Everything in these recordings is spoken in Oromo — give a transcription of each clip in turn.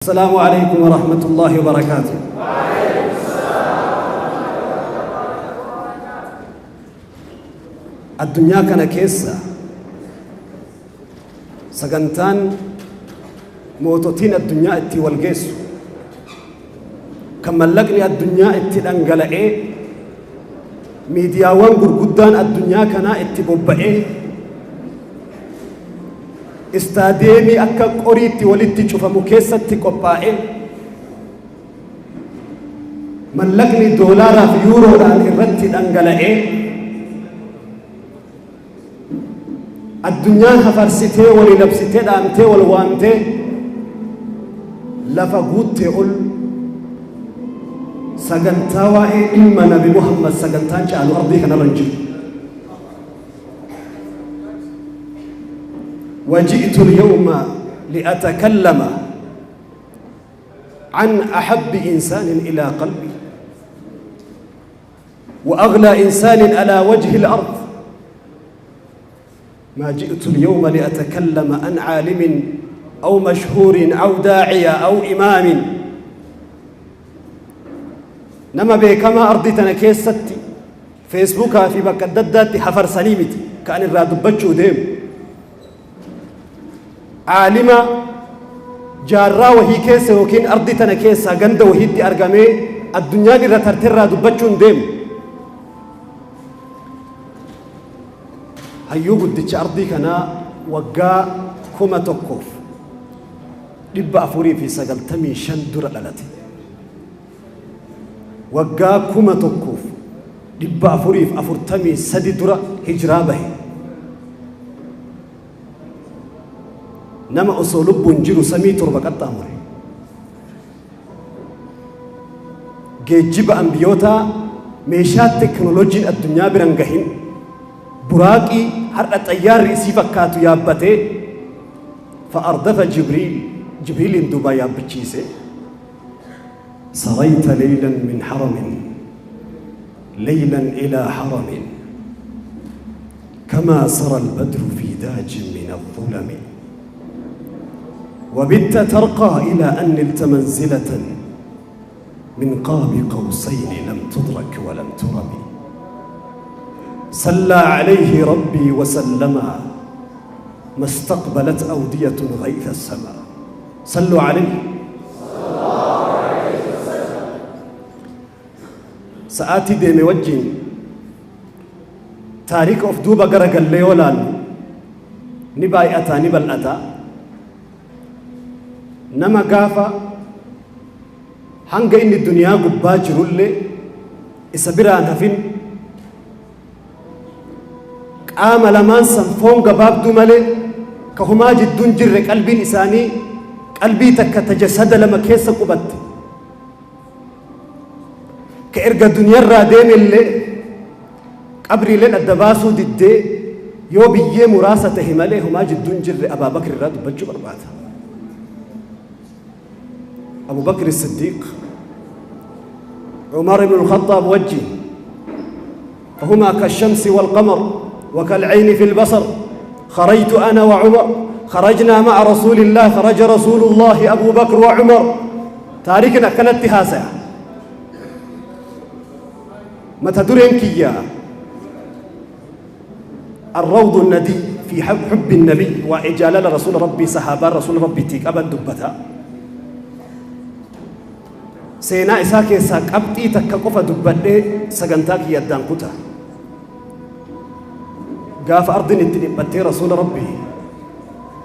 السلام عليكم ورحمة الله وبركاته. Addunyaa kana keessa sagantaan moototiin addunyaa itti wal geessu, kan mallaqni addunyaa itti dhangala'ee, miidiyaawwan gurguddaan addunyaa kanaa itti bobba'ee, istaadiyeemii akka qoriitti walitti cufamu keessatti qophaa'ee, mallaqni doolaaraaf yuuroodhaan irratti dhangala'ee, addunyaan hafarsitee walii labsitee dhaamtee wal waamtee lafa guuttee ol sagantaa waa'ee ilma Nabi Muhammad sagantaan caalu ardii kanarra hin jiru. وجئت اليوم لأتكلم عن أحب إنسان إلى قلبي وأغلى إنسان على وجه الأرض. ما جئت اليوم لأتكلم عن عالم أو مشهور أو داعية أو إمام. نما بكما أرضي تنكيستي فيسبوكا في بكددات حفر سليمتي كأن الرادبتشو ديم عالمة جارة وهي كيسة وكين أرضي تنكيسة غند وهي دي أرقامي الدنيا دي رترتر رادبتشو ديم hayyuu guddicha ardii kanaa waggaa 1495 dura dhalate. Waggaa 1443 dura hijiraa bahe. Nama osoo lubbuun jiru samii 7 qaxxaamure. Geejjiba ambiyootaa meeshaa teknooloojiin addunyaa biran gahin buraaqii har'a xayyaarri isii fakkaatu yaabbatee fa'ardafa Jibriil Jibriiliin duubaa yaabbachiise. سريت ليلا من حرم ليلا إلى حرم كما سرى البدر في داج من الظلم وبت ترقى إلى أن نلت منزلة من قاب قوسين لم تدرك ولم ترم. صلى عليه ربي وسلم ما استقبلت أودية غيث السماء. صلوا عليه. سآتي ديمي وجين تاريخ أوف دوبا غرقل ليولان نباي أتا نبال أتا نما غافا هنگا إن الدنيا قبا جرولي إسابيران هفين qaama lamaan san foon gabaabduu malee ka humaa jidduun jirre qalbiin isaanii qalbii takka ta jasada lama keessa qubatte ka erga duniyarraa deemellee qabriileen adda baasuu diddee yoo biyyee muraasa tahe malee humaa jidduun jirre Abaa Bakr irraa dubbachuu barbaada. Abu Bakr Siddiiq Umar ibn al-Khattaab wajjin فهما كالشمس والقمر وكالعين في البصر. خرجت أنا وعمر، خرجنا مع رسول الله، خرج رسول الله أبو بكر وعمر. تاريخنا كانت هاسع متى درين كيا الروض الندي في حب النبي وإجلال رسول ربي صحابة رسول ربي تيك أبا دبتا سينا إساكي ساك أبتي تكقف دبتي سجنتاك يدان كتا gaafa ardiin itti dhiphattee rasuula rabbii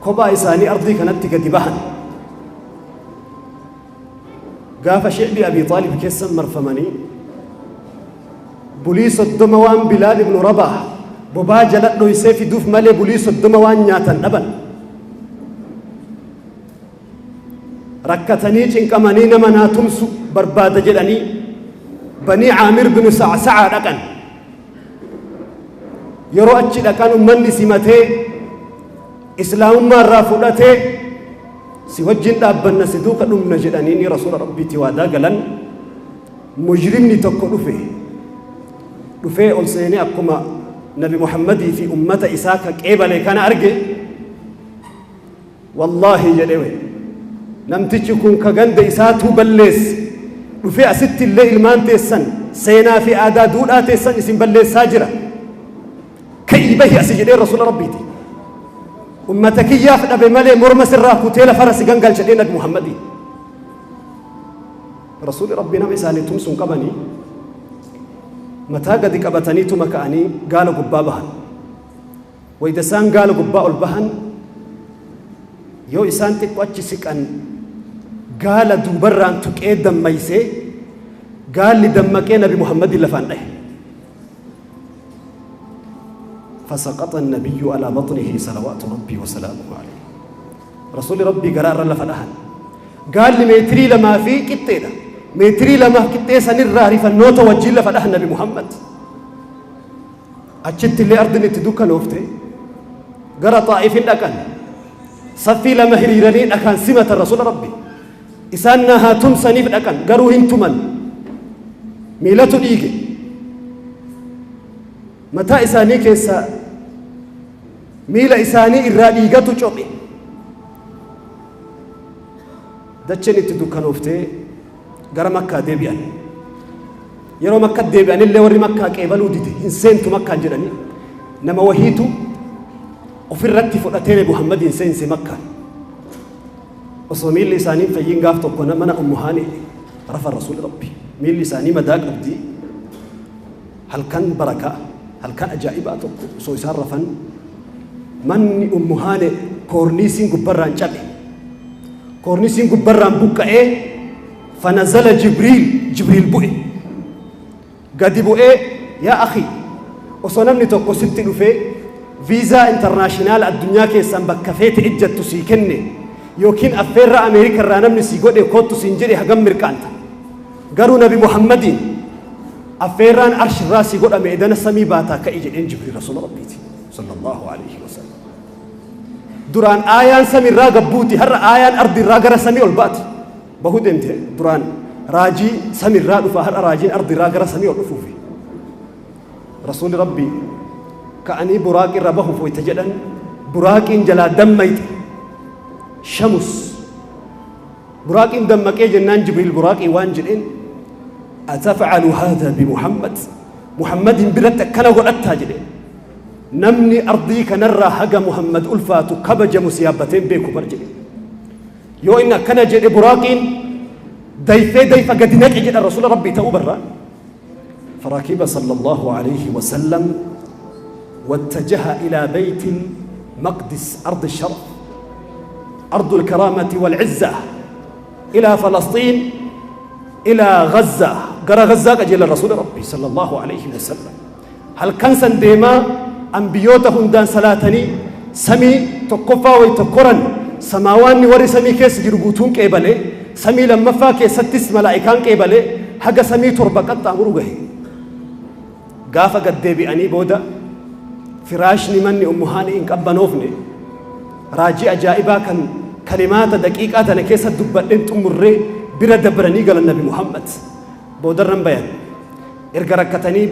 kophaa isaanii ardii kanatti gadi bahan gaafa shicbi Abii Xaalib keessa marfamanii bulii 30 waan Bilaal ibnu Rabaah bobaa jala dhoysee fiduuf malee bulii 30 waan nyaatan dhaban rakkatanii cinqamanii nama naa tumsu barbaada jedhanii Banii Caamir binu Sacsaca dhaqan. Yeroo achi dhaqan ummanni simatee islaamummaa irraa fudhatee si wajjin dhaabbanna si duuka dhumna jedhanii ni rasuula rabbiitti waadaa galan. Mujrimni tokko dhufe dhufee ol seenee akkuma Nabi Muhammadii fi ummata isaa ka qeebale kana arge wallaahi jedhe. Namtichi kun ka ganda isaatuu balleesse dhufee asitti illee ilmaan teessan seenaa fi aadaa duudhaa teessan isin balleessaa jira. Ka'ii bahi asi jedhee Rasuula Rabbiiti. Ummata kiyyaaf dhabe malee morma sirraa kutee lafarra si gangalcha jedhee Nabi Muhammadiin. Rasuulli Rabbii nama isaanii tumsuun qabanii mataa gadi qabataniituma ka'anii gaala gubbaa bahan. Wayita isaan gaala gubbaa ol bahan, yoo isaan xiqqo achi siqan, gaala duubarraan tuqee dammaysee, gaalli dammaqee Nabi Muhammadin lafaan dhahe. فسقط النبي على بطنه صلوات ربي وسلامه عليه. رسول ربي garaa irra lafa dhahan. Gaalli meetirii 2 fi qixxeedha. Meetirii 2 qixxee sanirraa rifannoota wajjin lafa dhahan Nabi Muhammad. Achitti illee ardin itti dukkanoofte. Gara Xaa'ifin dhaqan. Saffii lama hiriiranii dhakaan simatan Rasuula Rabbi. Isaan na haa tumsaniif dhaqan, garuu hin tuman. Miilatu dhiige. Mataa isaanii keessa, miila isaanii irraa dhiigatu cophe. Dacheen itti dukkanooftee gara Makkaa deebi'an. Yeroo Makka deebi'anillee warri Makkaa qeebaluu dide. Hin seentu Makkaan jedhanii. Nama wahiitu ofirratti fudhatee Nabi Muhammadiin seense Makkaan. Osoo miilli isaanii hin fayyin gaaf tokko mana Ummu Haani rafa Rasuulli Rabbi. Miilli isaanii madaa qabdi. Halkan barakaa, halkan ajaa'ibaa tokko osoo isaan rafan, manni Ummu Haane koorniisiin gubbarraan cabe. Koorniisiin gubbarraan buqqa'ee, فنزل جبريل, Jibriil bu'e. Gadi bu'ee, "Yaa akhi, osoo namni tokko sitti dhufee viizaa international addunyaa keessaan bakka feete ejjattu sii kenne, yookiin affeerraa Ameerika irraa namni sii godhe koottu siin jedhe, hagam mirqaanta? Garuu Nabi Muhammadiin affeerraan arshirraa sii godhame, edana samii baataa ka'i," jedheen Jibriil Rasuula Rabbiiti صلى الله عليه وسلم. Duraan aayaan samiirraa gabbuuti, har'a aayaan ardiirraa gara samii ol baati. Bahuu deemte. Duraan raajii samiirraa dhufa, har'a raajiin ardiirraa gara samii ol dhufuufi. Rasuulli Rabbii ka'anii buraaqii irra bahuuf wayta jedhan, buraaqiin jalaa dammayxe. Shamus buraaqiin dammaqee jennaan, Jibriil buraaqii waan jedheen, "أتفعل هذا بمحمد؟ Muhammadin biratti akkana godhattaa?" jedheen. "Namni ardii kanarraa haga Muhammad ulfaatu kabajamu si yaabbateen beeku bar," jedhe. Yoo inni akkana jedhe, buraaqiin dayfee dayfa gadi naqe jedha Rasuula Rabbii ta'uu barraa. فركب صلى الله عليه وسلم واتجه إلى بيت المقدس، أرض الشرف، أرض الكرامة والعزة، إلى فلسطين، إلى غزة. Gara غزة qajeela رسول ربي صلى الله عليه وسلم. Halkan san deemaa ambiyoota hundaan salaatanii samii tokkoffaa wayta koran, samaawaanni warri samii keessa jiru guutuun qeebalee, samii lammaffaa keessattis malaa'ikaan qeebalee, haga samii torba qaxxaamuru gahe. Gaafa gad deebi'anii booda firaashni manni Ummu Haani hin qabbanoofne. Raajii ajaa'ibaa kan kalimaata daqiiqaa tana keessa dubbadheen xumurree bira dabranii galan. Nabi Muhammad boodarran bayan. Erga rakkatanii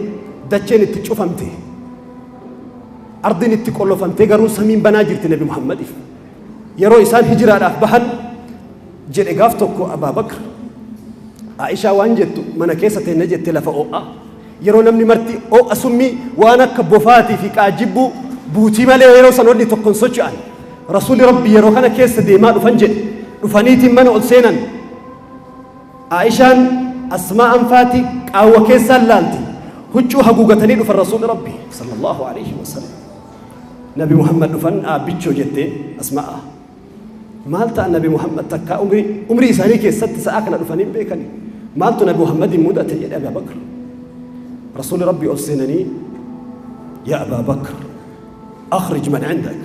dacheen itti cufamte, ardiin itti qollofamtee, garuu samiin banaa jirti Nabi Muhammadiif. Yeroo isaan hijiraadhaaf bahan jedhe, gaaf tokko Abaa Bakr Aishaa waan jettu, mana keessa teenne jette, lafa oo'a yeroo namni marti oo'a summii waan akka bofaatii fi qaajibbuu buutii malee yeroo san wanni tokkon socho'an, Rasuulli Rabbi yeroo kana keessa deemaa dhufan jedhe. Dhufaniitiin mana ol seenan. Aishaan Asmaa anfaati qaawwa keessaan laalti. Huccuu haguugatanii dhufan Rasuulli Rabbi صلى الله عليه وسلم. Nabi Muhammad dhufan aabbichoo jetteen Asma'a. Maal ta'a Nabi Muhammad? Takkaa umrii isaanii keessatti sa'a kana dhufanii beekani. Maaltu Nabi Muhammadin mudate jedhe Abaa Bakr. Rasuulli Rabbi ol seenanii, "يا أبا بكر، أخرج من عندك."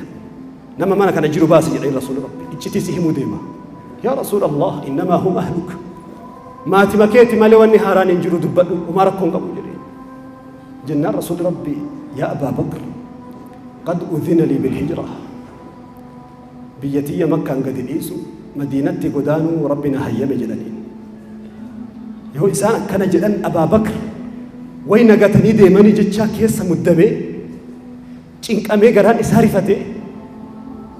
Nama mana kana jiru baasi jedheen Rasuulli Rabbi. Iccitii si himuu deema. "يا رسول الله، إنما هم أهلك." Maatima keeti malee wanni haaraan hin jiru, dubbadhu, homaa rakkoon qabu jedheen. Jennaan Rasuulli Rabbi, "يا أبا بكر، قد أذن لي بالهجرة." Biyya tiyya Makkaan gadi dhiisu, Madiinatti godaanuu Rabbi na hayyame jedhaniin. Yoo isaan akkana jedhan, Abaa Bakr way nagatanii deemanii jechaa keessa muddamee, cinqamee, garaan isaa rifatee,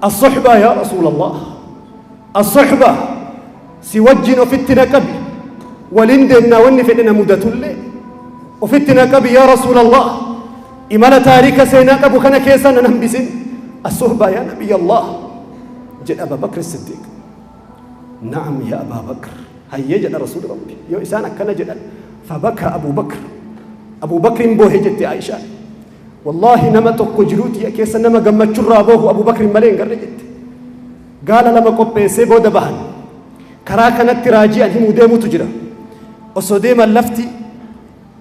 "الصحبة يا رسول الله، الصحبة." Si wajjin ofitti na qabi, waliin deemnaa, wanni fedhe na mudatullee ofitti na qabi yaa Rasuulallah. Imala taarika seenaa qabu kana keessa nan hambisin. As-suhbaa yaa Nabiyya Allah, jedha Abaa Bakr Siddiiq. Na'am yaa Abaa Bakr, hayyee jedha Rasuuli Rabbi. Yoo isaan akkana jedhan, fabaka Abuu Bakr, Abuu Bakrin boohe jette Aishaan. Wallaahi, nama tokko jiruuti keessa nama gammachurraa boohu Abuu Bakrin malee hin garre jette. Gaala lama qopheessee booda bahan. Karaa kanatti raajii an himuu deemutu jira. Osoo deeman lafti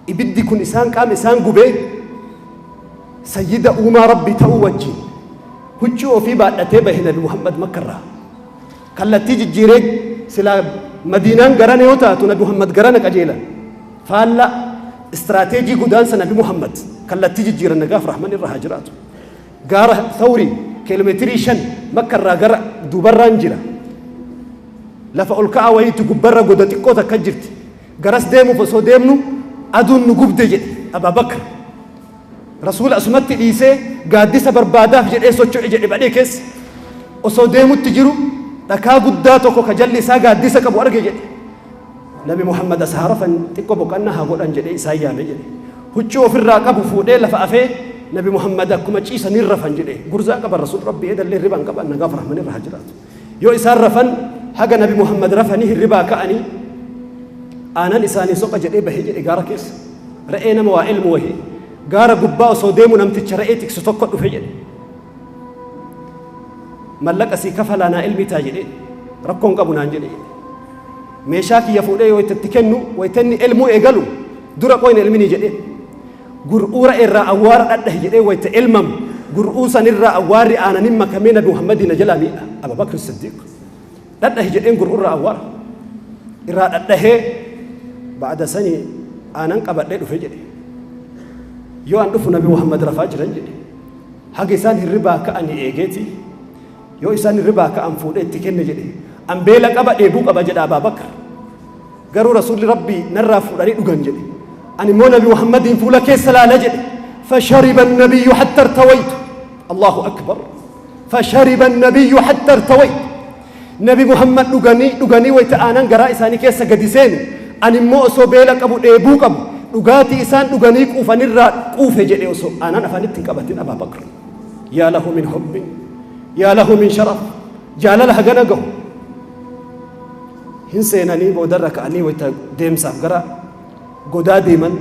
ibiddi kun isaan qaama isaan gubee, sayyida uumaa Rabbi ta'uu wajjin huccuu ofii baadhatee bahe Nabi Muhammad Makkarraa. Kallattii jijjiiree, silaa Madiinaan garana yoo taatu Nabi Muhammad garana qajeelan. Faalla istiraateejii godaansa Nabi Muhammad kallattii jijjiiran, nagaaf rahman irra haa jiraatu. Gaara Thawrii kiiloomeetirii 5 Makkarraa gara duubarraan jira. Lafa ol ka'aa wayiitti gubbarra goda xiqqoo takka jirti. Garas deemuuf osoo deemnu aduun nu gubde jedhe Abaa Bakr. Rasuula asumatti dhiisee gaaddisa barbaadaaf jedhee socho'e jedhe badhee keessa. Osoo deemutti jiru dhakaa guddaa tokko ka jalli isaa gaaddisa qabu arge jedhe. Nabi Muhammad as haa rafan, xiqqoo boqannaa haa godhan jedhee isaan yaame jedhe. Huccuu ofirraa qabu fuudhee lafa afee, Nabi Muhammad akkuma ciisaniin rafan jedhe. Gurzaa qaban Rasuul Rabbi edallee hirriba hin qaban, nagaaf rahman irra haa jiraatu. Yoo isaan rafan, haga Nabi Muhammad rafanii hirribaa ka'anii aanan isaanii soqa jedhee bahee jedhe gaara keessa. Re'ee nama waa ilmu wahii. Gaara gubbaa osoo deemu namticha re'ee tiksu tokko dhufe jedhe. Mallaqa sii kafalaa naa ilmitaa jedhee, rakkoon qabu naan jedhe. Meeshaa kiyya fuudhee yoo itti kennu, wayita inni elmuu eegalu, dura qoyna ilminii jedhee. Gur'uura irraa awwaara dhadhahe jedhee, wayita elmamu gur'uu sanirraa awwaarri aananin makamee Nabi Muhammadii na jalaa miidha. Abaa Bakr Siddiiq. Dhadhahe jedheen, gur'uurraa awwaara irraa dhadhahee ba'ada sanii aanan qabadhee dhufe jedhe. Yoo an dhufu Nabi Muhammad rafaa jiran jedhe. Haga isaan hirribaa ka'anii eegeeti, yoo isaan hirribaa ka'an fuudhee itti kenne jedhe. An beela qaba, dheebuu qaba jedha Abaa Bakr. Garuu Rasuulli Rabbii narraa fuudhanii dhugan jedhe. Ani immoo Nabi Muhammadiin fuula keessa laala jedhe. فشرب النبي حتى ارتويت. الله أكبر. فشرب النبي حتى ارتويت. Nabi Muhammad dhuganii dhuganii, wayita aanan garaa isaanii keessa gadi seenu, ani immoo osoo beela qabu, dheebuu qabu, dhugaatii isaan dhuganii quufanirraa quufe jedhe, osoo aanan afaanitti hin qabatin Abaa Bakr. يا له من حب، يا له من شرف. Jaalala hagana gahu hin seenanii boodarra ka'anii wayita deemsaaf gara godaa deeman.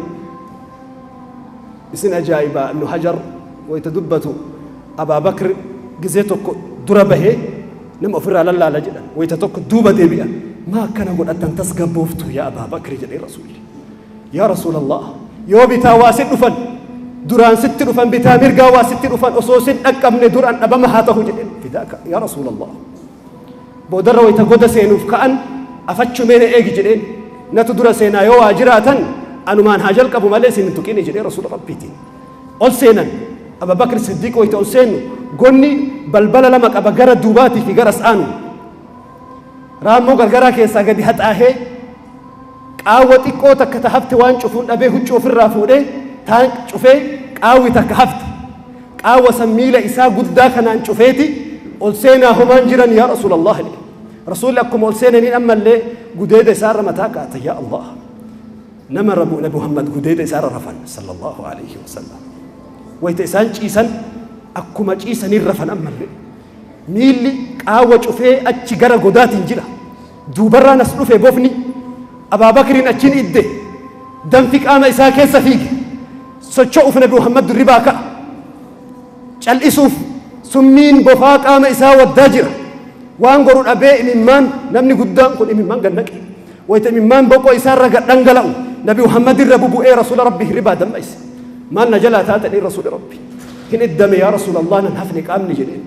Isin ajaa'ibaa, Ibnu Hajar wayita dubbatu, Abaa Bakr gizee tokko dura bahee nama ofirraa lallaala jedhan, wayita tokko duuba deebi'a. Maa akkana godhattan tasgabbooftu yaa Abaa Bakri jedhee Rasuulli. Yaa Rasuulallah, yoo bitaa waa sit dhufan, duraan sitti dhufan, bitaa mirgaa waa sitti dhufan, osoo sin dhaqqabne duraan dhabama haa ta'u jedheen. Fidaaka yaa Rasuulallah. Boodarra wayita goda seenuuf ka'an, afachumee na eegi jedheen. Natu dura seenaa, yoo waa jiraatan anumaan haa jalqabu malee isin hin tuqini jedhee Rasuula Rabbiitiin. Ol seenan. Abaa Bakr Siddiiq wayita ol seenu, gonni balbala lama qaba, gara duubaatii fi gara aanu. Raammoo gargaraa keessaa gadi haxaahee, qaawwa xiqqoo takka ta hafte waan cufuun dhabee, huccuu ofirraa fuudhee taan cufee, qaawwi takka hafte. Qaawwa san miila isaa guddaa kanaan cufeeti ol seenaa, homaan jiran yaa Rasuulallah jedhe. Rasuulli akkuma ol seenaniin ammallee gudeeda isaarra mataa kaa'ata. Yaa Allah. Nama rabu Nabi Muhammad gudeeda isaarra rafan صلى الله عليه وسلم. Wayita isaan ciisan akkuma ciisaniin rafan ammallee. Miilli qaawwa cufee achi gara godaatiin jira. Duubarraan as dhufe bofni. Abaa Bakriin achiin idde. Danfi qaama isaa keessa fiige. Socho'uuf Nabi Muhammad dirribaa ka'a. Cal'isuuf summiin bofaa qaama isaa waddaa jira. Waan godhu dhabee imimmaan, namni guddaan kun imimmaan gad naqe. Wayita imimmaan boqoo isaarra gad dhangala'u Nabi Muhammad irra bubu'ee Rasuula Rabbi hirribaa dammaqse. Maal na jalaa taatanii Rasuula Rabbi? Hin iddame yaa Rasuulallah, nan hafne qaamni jedheen.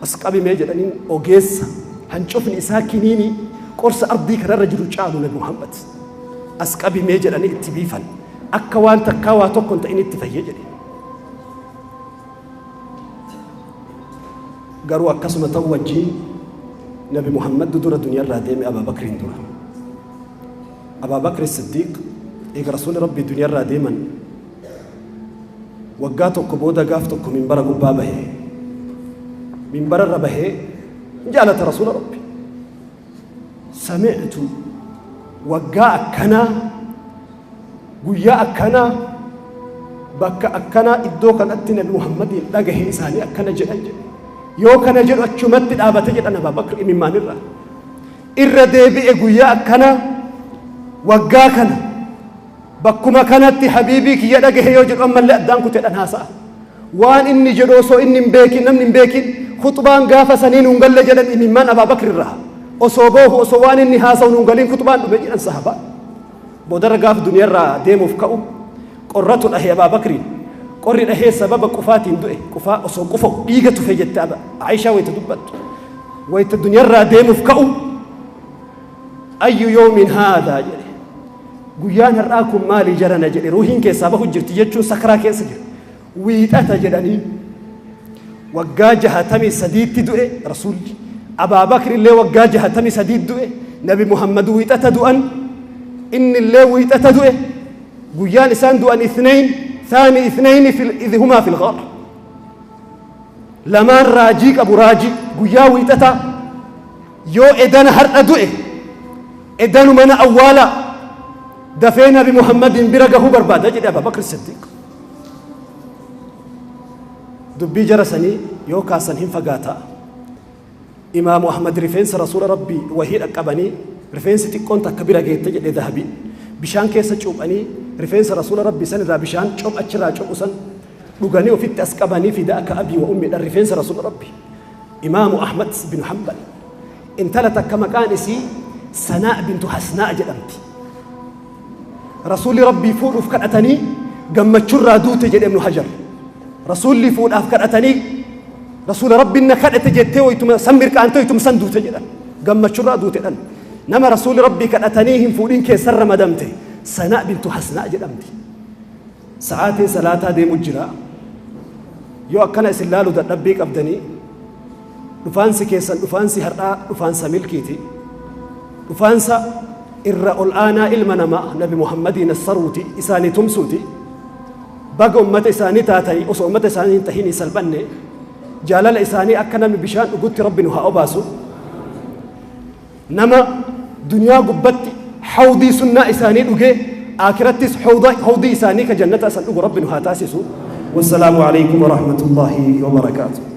As qabimee jedhaniin, ogeessa hancufni isaa kiniinii qorsa ardii kanarra jiru caalu Nabi Muhammad. As qabimee jedhanii itti biifan. Akka waan takkaa waa tokko hin ta'in itti fayyee jedhe. Garuu akkasuma ta'u wajjin Nabi Muhammad dura duniyaarraa deeme Abaa Bakriin dura. Abaa Bakri Siddiiq eega Rasuulli Rabbii duniyaarraa deeman waggaa tokko booda gaaf tokko minbara gubbaa bahee, minbararra bahee jaalata Rasuula Rabbi. Samictu waggaa akkanaa, guyyaa akkanaa, bakka akkanaa, iddoo kanatti Nabi Muhammadiin dhagahe isaanii akkana jedhan jedhe. Yoo kana jedhu achumatti dhaabate jedhan Abaa Bakr imimmaanirraa. Irra deebi'e, guyyaa akkanaa, waggaa kana, bakkuma kanatti habiibii kiyya dhagahe yoo jedhu ammallee addaan kuteedhan haasa'a. Waan inni jedhu osoo inni hin beekin, namni hin beekin, khuxbaan gaafa sanii nuun galle jedhan. Imimmaan Abaa Bakr irraa osoo boohu, osoo waan inni haasa'u nuun galiin khuxbaan dhume jedhan sahabaa. Boodarra gaaf duniyaarraa deemuuf ka'u qorratu dhahe Abaa Bakriin. Qorri dhahee sababa qufaatiin du'e. Qufaa osoo qufa'u dhiiga tufe jette Aishaa wayita dubbattu. Wayita duniyaarraa deemuuf ka'u "Ayyu yoomin haadaa?" jedhe. "Guyyaan har'aa kun maali jarana?" jedhe. Ruuhiin keessaa bahu jirti jechuun sakraa keessa jira. "Wiixata" jedhanii. Waggaa 63tti du'e rasuulli. Abaa Bakr illee waggaa 63 du'e. Nabi Muhammad wiixata du'an, inni illee wiixata du'e. Guyyaan isaan du'an ithnayn, thaani ithnayni idh humaa fil ghaar. Lamaan raajii qabu, raajii guyyaa wiixataa. Yoo edana har'a du'e, edanu mana awwaalaa dafee Nabi Muhammadin bira gahuu barbaada jedhe Abaa Bakr Siddiq. Dubbii jara sanii yoo kaasan hin fagaata. Imaamu Ahmad rifeensa rasuula Rabbii wahii dhaqqabanii, rifeensi xiqqoon takka bira geette jedhe Dahabiin. Bishaan keessa cuuphanii, rifeensa rasuula Rabbii san irraa bishaan coph achirraa cophu san dhuganii ofitti as qabanii, "Fidaaka abii wa ummiidhaan" rifeensa rasuula Rabbii. Imaamu Ahmad bin Hanbal intala takka maqaan isii Sanaa bintu Hasnaa jedhamti. Rasuulli Rabbii fuudhuuf kadhatanii gammachurraa duute jedhe Ibnu Hajar. Rasuulli fuudhaaf kadhatanii, rasuula Rabbiin na kadhate jettee wayituma san mirqaantee wayituma san duute jedhan. Gammachurraa duute dhan. Nama rasuulli Rabbii kadhatanii hin fuudhin keessan ramadamte Sanaa bintu Hasnaa jedhamti. Sa'aatiin salaataa deemu jira. Yoo akkana isin laalu dadhabbii qabdanii, dhufaansi keessan, dhufaansi har'aa, dhufaansa milkiiti. Dhufaansa irra ol aanaa ilma namaa Nabi Muhammadii nassaruuti, isaanii tumsuuti. Baga ummata isaanii taatanii, osoo ummata isaanii hin tahinii salphanne. Jaalala isaanii akka namni bishaan dhugutti Rabbi nu haa obaasu. Nama duniyaa gubbatti hawdii sunnaa isaanii dhugee aakirattis hawdii isaanii ka jannata san dhugu Rabbi nu haa taasisu. Wassalaamu alaikum warahmatullaahi wabarakaatu.